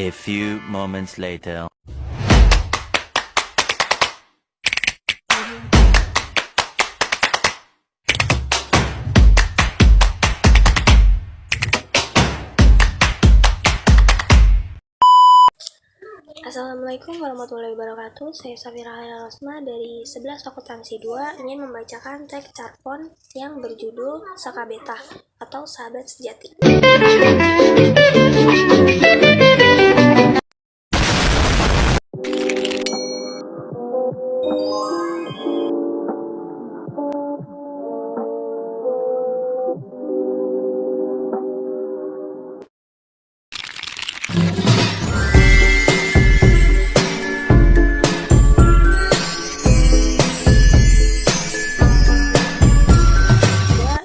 A few moments later. Assalamualaikum warahmatullahi wabarakatuh. Saya Safira Halil Rosma dari 11 Akuntansi 2 ingin membacakan teks carpon yang berjudul Sakabetah atau Sahabat Sejati. Saya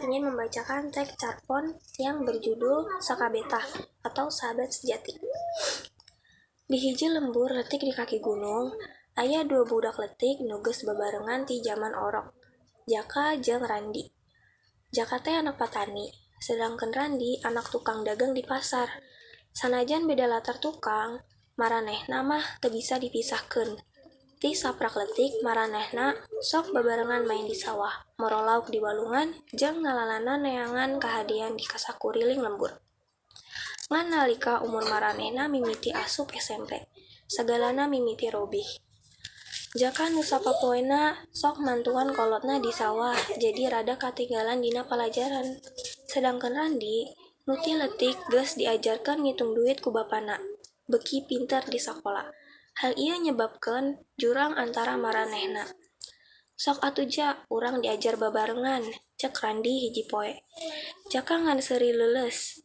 ingin membacakan teks carpon yang berjudul Sakabetah atau Sahabat Sejati. Di hiji lembur leutik di kaki gunung, aya dua budak leutik nu geus babarengan ti jaman orok, Jaka jeung Randi. Jaka teh anak patani, sedangkeun Randi anak tukang dagang di pasar. Sanajan beda latar tukang, maranehna mah teu bisa dipisahkeun. Ti saprak leutik maranehna sok babarengan maen di sawah, morolauk di walungan, jeung ngalalana neangan kahadean di sakuriling lembur. Ngan nalika umur maranehna mimiti asup SMP, sagalana mimiti robih. Jaka nu sapopoena sok mantuan kolotna di sawah jadi rada katinggalan dina palajaran. Sedangkeun Randi, nu ti leutik geus diajarkeun ngitung duit ku bapana, beuki pinter di sakola. Hal ieu nyebabkeun jurang antara maranehna. Sok atuh Ja, urang diajar babarengan, cek Randi hiji poe. Jaka ngan seuri leuleus.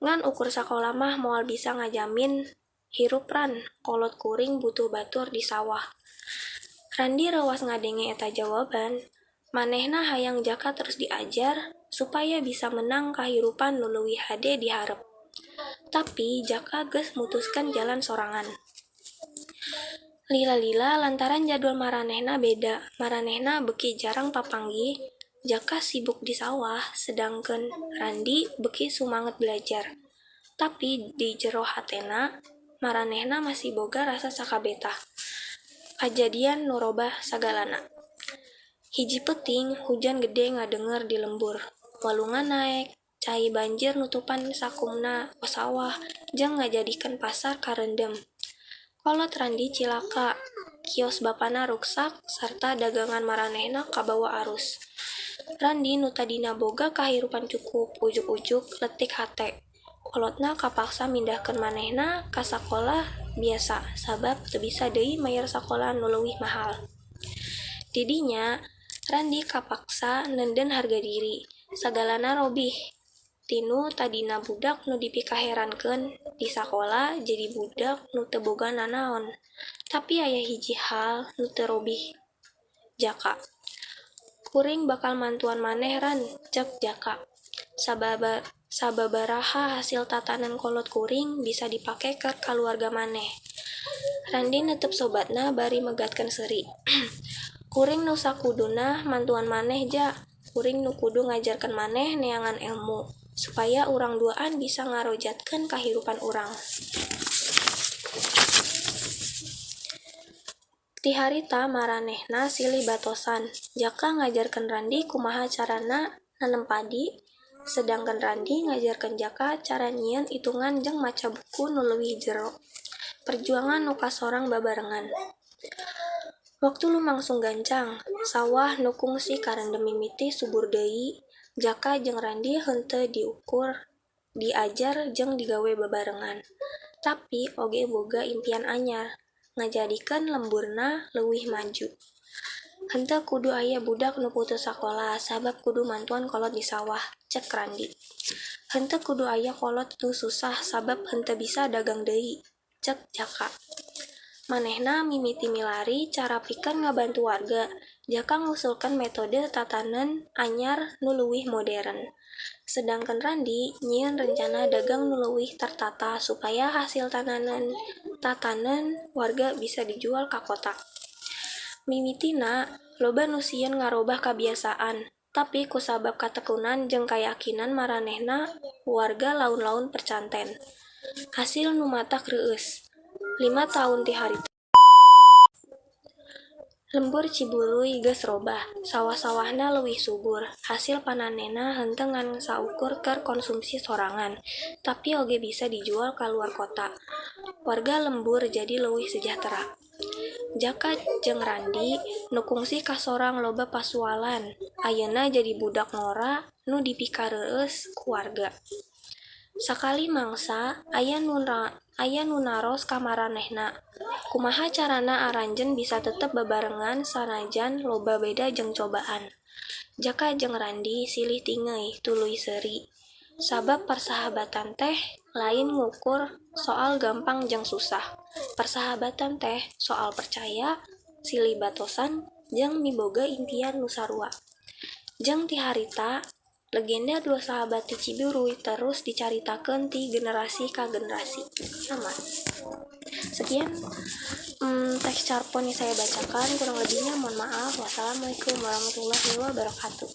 Ngan ukur sakola mah moal bisa ngajamin hirup Ran, kolot kuring butuh batur di sawah. Randi reuwas ngadenge eta jawaban, manehna hayang Jaka terus diajar supaya bisa menang kahirupan nu leuwih hade di hareup. Tapi Jaka geus mutuskeun jalan sorangan. Lila-lila lantaran jadwal maranehna beda, maranehna beuki jarang papanggih, Jaka sibuk di sawah, sedangkeun Randi beuki sumanget belajar. Tapi di jero hatena, maranehna masih boga rasa sakabetah. Kajadian nu robah sagalana. Hiji peuting, hujan gede ngadeungeur di lembur. Walungan naek, cai banjir nutupan sakumna sawah jeung ngajadikeun pasar kareundem. Kolot Randi cilaka, kios bapana ruksak sarta dagangan maranehna kabawa arus. Randi nu tadina boga kahirupan cukup, ujug-ujug letik hate. Kolotna kapaksa mindahkeun manehna ka sakolah biasa sabab teu bisa deui mayar sakola nu leuwih mahal. Di dinya, Randi kapaksa neundeun harga diri, sagalana robih. Tinu tadina budak nu dipikaherankeun di sakola jadi budak nu teu boga nanaon. Tapi aya hiji hal nu teu robih, Jaka. Kuring bakal mantuan maneh Ran, cek Jaka. Sababaraha hasil tatanen kolot kuring bisa dipake keur kaluarga maneh. Randi netep sobatna bari megatkeun seuri. Kuring nu sakuduna mantuan maneh Ja, kuring nu kudu ngajarkeun maneh neangan elmu, supaya urang duaan bisa ngarojatkeun kahirupan urang. Ti harita maranehna silih batosan, Jaka ngajarkeun Randi kumaha carana nanem padi, sedangkeun Randi ngajarkeun Jaka cara nyieun itungan jeung maca buku nu leuwih jero. Perjuangan nu kasorang babarengan. Waktu lumangsung gancang, sawah nu kungsi karendem mimiti subur deui, Jaka jeung Randi henteu diukur diajar jeung digawe babarengan. Tapi oge boga impian anyar, ngajadikeun lemburna leuwih maju. Henteu kudu aya budak nu putus sakola sabab kudu mantuan kolot di sawah, cek Randi. Henteu kudu aya kolot nu susah sabab henteu bisa dagang deui, cek Jaka. Manehna mimiti milari cara pikeun ngabantu warga, Jaka ngusulkeun metode tatanen anyar nu leuwih modern. Sedangkeun Randi nyieun rencana dagang nu leuwih tertata supaya hasil tatanen warga bisa dijual ka kota. Mimitina, loba nu sieun ngarobah kabiasaan, tapi kusabab katekunan jeung kayakinan maranehna, warga laun-laun percanten. Hasil nu matak reueus. 5 taun ti harita Lembur Ciburuy geus robah, sawah-sawahna leuwih subur, hasil panenna henteu ngan saukur keur konsumsi sorangan, tapi oge bisa dijual ka luar kota. Warga lembur jadi leuwih sejahtera. Jaka jeung Randi, nu kungsi kasorang loba pasualan, ayeuna jadi budak ngora nu dipikareueus ku warga. Sakali mangsa, aya nu naros ka maranehna, "Kumaha carana aranjeun bisa tetep babarengan sanajan loba beda jeung cobaan?" Jaka jeung Randi silih tingeuy tuluy seuri. Sabab parsahabatan teh lain ngukur soal gampang jeung susah. Parsahabatan teh soal percaya, silih batosan, jeung miboga impian nu sarua. Jeung ti harita, legenda dua sahabat ti Ciburuy terus dicaritakeun ti generasi ka generasi. Tamat. Sekian teks carpon yang saya bacakan, kurang lebihnya mohon maaf. Wassalamualaikum warahmatullahi wabarakatuh.